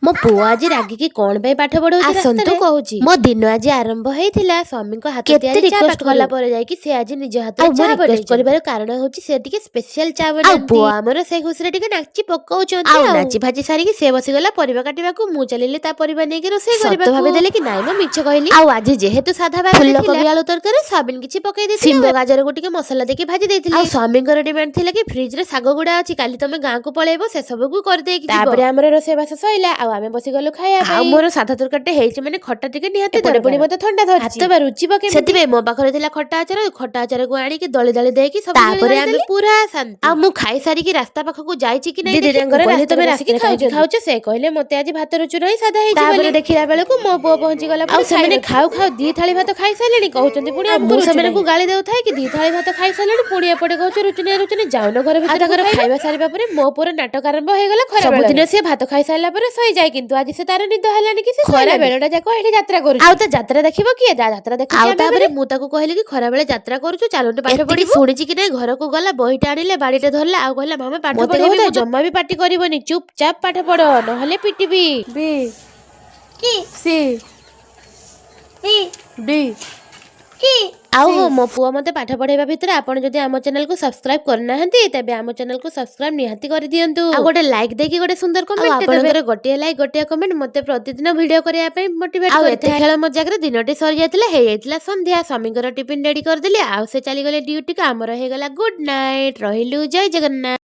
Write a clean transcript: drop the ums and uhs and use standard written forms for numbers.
ମୋ ପୁଅ ଆଜି ରାଗିକି କଣ ପାଇଁ ପାଠ ପଢଉଛି? ଆସନ୍ତୁ କହୁଛି। ମୋ ଦିନ ଆଜି ଆରମ୍ଭ ହେଇଥିଲା ସ୍ୱାମୀଙ୍କ ହାତ କେତେ ତିଆରି ଚା request ପାଖରୁ। କଲା ପରେ ଯାଇକି ସେ ଆଜି ନିଜ ହାତରେ ଆଉ ମୁଁ ଚା request ବନେଇଛନ୍ତି। କରିବାର କାରଣ ହଉଛି ସେ ଟିକେ ସ୍ପେଶାଲ ଚା ବନାନ୍ତି। ଆଉ ପୁଅ ଆମର ସେ ଖୁସିରେ ଟିକେ ନାଚି ପକଉଛନ୍ତି। ଆଉ ନାଚି ଫାଚି ସାରିକି ସେ ବସିଗଲା ପରିବା କାଟିବାକୁ, ମୁଁ ଚାଲିଲି ତା ପରିବା ନେଇକି ରୋଷେଇ ସତ କରିବାକୁ। ଭାବିଦେଲେ କି ନାଇଁ, ମୁଁ ମିଛ କହିଲି। ଆଉ ଆଜି ଯେହେତୁ ସାଧା ବାର, ଫୁଲକୋବି ଆଳୁ ତରକାରୀ, ସୋୟାବିନ କିଛି ପକେଇ ଦେଇଥିଲି, ସିମ୍ବ ଗାଜରକୁ ଟିକେ ମସଲା ଦେଇକି ଭାଜି ଦେଇଥିଲି। ଆଉ ସ୍ୱାମୀଙ୍କର ଡିମାଣ୍ଡ ଥିଲା କି ଫ୍ରିଜରେ ଶାଗ ଗୁଡା ଅଛି, କାଲି ତମେ ଗାଁକୁ ପଳେଇବ, ସେ ସବୁକୁ କରିଦେଇକି ଯିବ। ତାପରେ ଆମର ରୋଷେଇ ବାସ ସଇଲା ଆଉ ଆମେ ବସିଗଲୁ ଖାଇବା ପାଇଁ। ଆଉ ମୋର ସାଧା ତରକାରୀଟେ ହେଇଛି ମାନେ ଖଟା ଟିକେ ନିହାତି ଏପଟେ ପୁଣି ମତେ ଥଣ୍ଡା ଧରିଛି, ହାତ ବା ରୁଚିବ କେମିତି? ସେଥିପାଇଁ ମୋ ପାଖରେ ଥିଲା ଖଟା ଆଚାର। ଖଟା ଆଚାରକୁ ଆଣିକି ଦଳି ଦଳି ଦେଇକି ସବୁ ତାପରେ ଆମେ ପୁରା ଶାନ୍ତି। ଆଉ ମୁଁ ଖାଇ ସାରିକି ରାସ୍ତା ପାଖକୁ ଯାଇଛି କି ନାଇଁ, ଦିଦି ତାଙ୍କର କହିଲି ରାସ୍ତାରେ ତମେ ବସିକି ରାସ୍ତାରେ କାହିଁକି ଖାଉଛନ୍ତି? ଖାଉଛ? ସେ କହିଲେ ମତେ ଆଜି ଭାତ ରୁଚୁ ନାହିଁ, ସାଧା ହେଇଛି। ତାପରେ ଦେଖିଲା ବେଳକୁ ମୋ ପୁଅ ପହଞ୍ଚି ଗଲା। ଆଉ ସେମାନେ ଖାଉ ଖାଉ ଦି ଥାଳି ଭାତ ଖାଇ ସାରିଲେଣି, କହୁଛନ୍ତି ପୁଣି ଆଉ ଆମକୁ ମୁଁ ରୁଚୁ ସେମାନଙ୍କୁ ନାହିଁ। ଗାଳି ଦେଉଥାଏ କି ଦି ଥାଳି ଭାତ ଖାଇ ସାରିଲେଣି, ପୁଣି ଏପଟେ କହୁଛ ରୁଚୁନି ରୁଚୁନି, ଯାଉନ ଘର ଭିତରେ ତାଙ୍କର। ଖାଇବା ସାରିବା ପରେ ମୋ ପୁଅର ନାଟକ ଆରମ୍ଭ ହେଇଗଲା। ଖରା ସବୁଦିନ ସିଏ ଭାତ ଖାଇ ସାରିଲା ପରେ ଶୋଇଯାଏ, କିନ୍ତୁ ଆଜି ସେ ତାର ନିଦ ହେଲାନି କି ସେ ଖରା ବେଳଟା ଯାକ ଏଠି ଯାତ୍ରା କରୁଛି। ଆଉ ତା ଯାତ୍ରା ଦେଖିବ କିଏ? ତା ଯାତ୍ରା ଦେଖୁଛି। ଆଉ ଆଉ ତାପରେ ମୁଁ ତାକୁ କହିଲି କି ଖରା ବେଳେ ଯାତ୍ରା କରୁଛୁ, ଚାଲୁନୁ ପାଠ ଏତିକି ପଢିବୁ। ଶୁଣିଛି କି ନାଇଁ, ଘରକୁ ଗଲା, ବହିଟା ଆଣିଲେ, ବାଡିଟା ଧରିଲା ଆଉ କହିଲା, ମାମା ପାଠ ମତେ ପଢେଇବି। କହୁଥାଏ, ଜମା ବି ପାଟି କରିବନି, ଚୁପ ଚାପ ପାଠ ପଢ, ନହେଲେ ପିଟିବି। B C D ଆଉ ହଁ, ମୋ ପୁଅ ମତେ ପାଠ ପଢେଇବା ଭିତରେ ଆପଣ ଯଦି ଆମ ଚ୍ୟାନେଲକୁ ସବସ୍କ୍ରାଇବ କରିନାହାନ୍ତି, ତେବେ ଆମ ଚ୍ୟାନେଲକୁ ସବସ୍କ୍ରାଇବ ନିହାତି କରିଦିଅନ୍ତୁ ଆଉ ଗୋଟେ ଲାଇକ୍ ଦେଇକି ଗୋଟେ ସୁନ୍ଦର କମେଣ୍ଟ। ଆପଣଙ୍କର ଗୋଟିଏ ଲାଇକ୍, ଗୋଟିଏ କମେଣ୍ଟ ମତେ ପ୍ରତିଦିନ ଭିଡିଓ କରିବା ପାଇଁ ମୋଟିଭେଟ। ଆଉ ଏତେ ଖେଳ ମଜାକରେ ଦିନଟି ସରିଯାଇଥିଲା। ହେଇଯାଇଥିଲା ସନ୍ଧ୍ୟା। ସ୍ୱାମୀଙ୍କର ଟିଫିନ ରେଡି କରିଦେଲି ଆଉ ସେ ଚାଲିଗଲେ ଡ୍ୟୁଟିକୁ। ଆମର ହେଇଗଲା ଗୁଡ୍ ନାଇଟ୍। ରହିଲୁ, ଜୟ ଜଗନ୍ନାଥ।